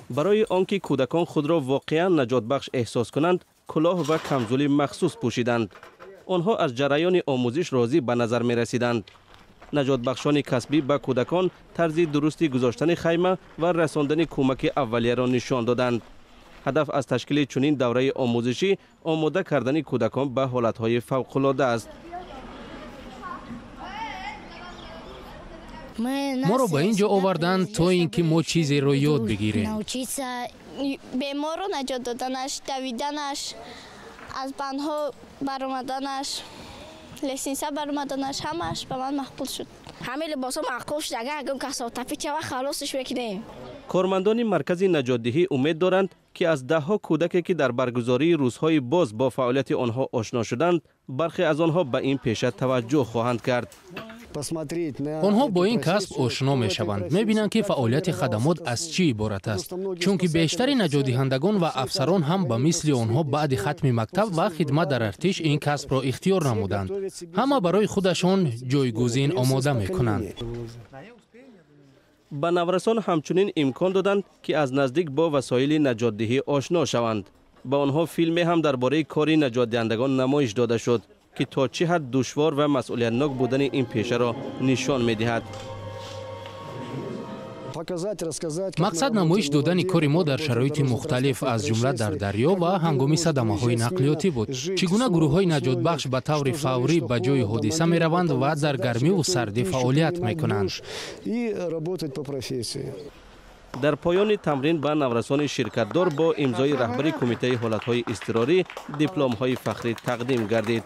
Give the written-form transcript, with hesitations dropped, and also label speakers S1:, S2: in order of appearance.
S1: Барои он ки кӯдакон худро воқеан наҷотбахш эҳсос кунанд, кулоҳ ва камзули махсус пӯшиданд. Онҳо аз ҷараёни омӯзиш розӣ ба назар мерасиданд. Наҷотбахшони касбӣ ба кӯдакон тарзи дурусти гузоштани хайма ва расондани кӯмаки аввалияро нишон доданд. Ҳадаф аз ташкили чунин давраи омӯзишӣ омода кардани кӯдакон ба ҳолатҳои фавқулода аст.
S2: Моро ба ин ҷо оварданд, то ин ки мо чизеро ёд бигирем.
S3: Беморро наҷот доданаш, давиданаш, аз бандҳо баромаданаш, лестница баромаданаш, ҳамааш ба ман маъқул шуд.
S4: Ҳамаи либосҳо маъқул шуд. Агар ягон касофат чава, халосш мекунем.
S1: Кормандони маркази наҷотдиҳӣ умед доранд, ки аз даҳҳо кӯдаке, ки дар баргузории рӯзҳои боз бо фаъолияти онҳо ошно шуданд, бархе аз онҳо ба ин пеша таваҷҷӯҳ хоҳанд кард.
S2: Онҳо бо ин касб ошно мешаванд, мебинанд, ки фаъолияти хадамот аз чӣ иборат аст, чунки бештари наҷотдиҳандагон ва афсарон ҳам ба мисли онҳо баъди хатми мактаб ва хидмат дар артиш ин касбро ихтиёр намуданд. Ҳама барои худашон ҷойгузин омода мекунанд.
S1: Ба наврасон ҳамчунин имкон доданд, ки аз наздик бо васоили наҷотдиҳӣ ошно шаванд. Ба онҳо филме ҳам дар бораи кори наҷотдиҳандагон намоиш дода шуд, ки то чӣ ҳад душвор ва масъулиятнок будани ин пешаро нишон медиҳад.
S2: Мақсад намоиш додани кори мо дар шароити мухталиф, аз ҷумла дар дарё ва ҳангоми садамаҳои нақлиётӣ буд. Чӣ гуна гурӯҳҳои наҷотбахш ба таври фаврӣ ба ҷои ҳодиса мераванд ва дар гармиву сардӣ фаъолият мекунанд.
S1: Дар поёни тамрин ба наврасони ширкатдор бо имзои раҳбари Кумитаи ҳолатҳои изтирорӣ дипломҳои фахрӣ тақдим гардид.